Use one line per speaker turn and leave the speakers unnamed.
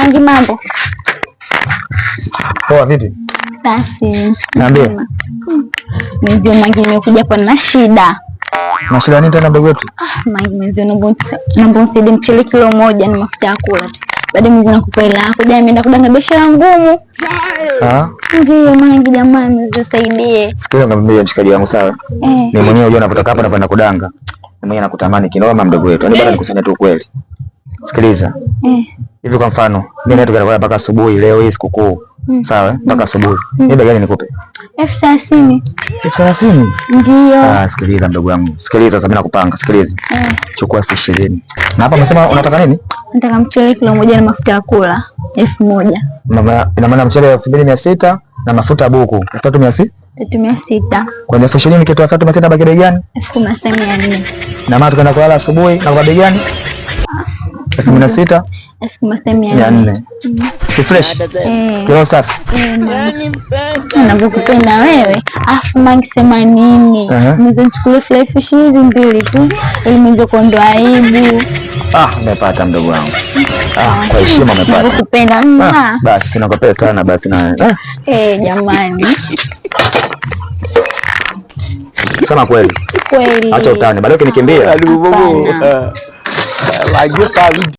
Mangi, mambo?
Poa, vipi?
Safi.
Niambie.
Mwenzio Mangi, nimekuja hapa na shida.
Na shida nini tena, mdogo wetu?
Ah, Mangi mwenzio, naomba unisaidie mchele kilo 1 na mafuta ya kula tu. Baadaye mwenzio nakupa hela yako. Jamani, nimeenda kudanga biashara ngumu.
Ah?
Ndiyo Mangi, jamani, mwenzio saidie.
Sikia nikwambie mshikaji wangu, sawa?
Eh.
Mimi mwenyewe unajua napotoka hapa napenda kudanga. Mimi mwenyewe nakutamani kinoma, mdogo wetu. Yaani bado nikusanya tu kweli. Sikiliza.
Eh.
Hivi kwa mfano, mimi naenda tukakula mpaka asubuhi leo hii sikukuu. Sawa? Mpaka asubuhi. Ni bei gani nikupe?
30,000.
30,000?
Ndiyo.
Ah, sikiliza mdogo wangu. Sikiliza sasa mimi nakupanga. Sikiliza.
Eh.
Chukua 20,000. Na hapa umesema unataka nini?
Nataka mchele kilo 1 na mafuta ya kula 1,000.
Ina maana mchele 2,600 na mafuta buku 3,600?
3,600.
Kwa 20,000 nikitoa 3,600 baki bei gani?
16,400.
Na maana tukaenda kulala asubuhi na kwa bei gani? 16,000
16,400.
400. Si fresh?
Eh.
Kilo safi.
Navyokupenda wewe. Afu Mangi, sema nini? Mwenzio nichukulie fresh hizi mbili tu ili mwenzio kuondoa aibu.
Ah, umepata mdogo wangu. Ah, kwa heshima umepata.
Navyokupenda.
Ah, basi nakupenda sana basi na. Ah.
Eh, jamani.
Sema kweli.
Kweli.
Acha utani. Baadaye ukinikimbia.
Hapana.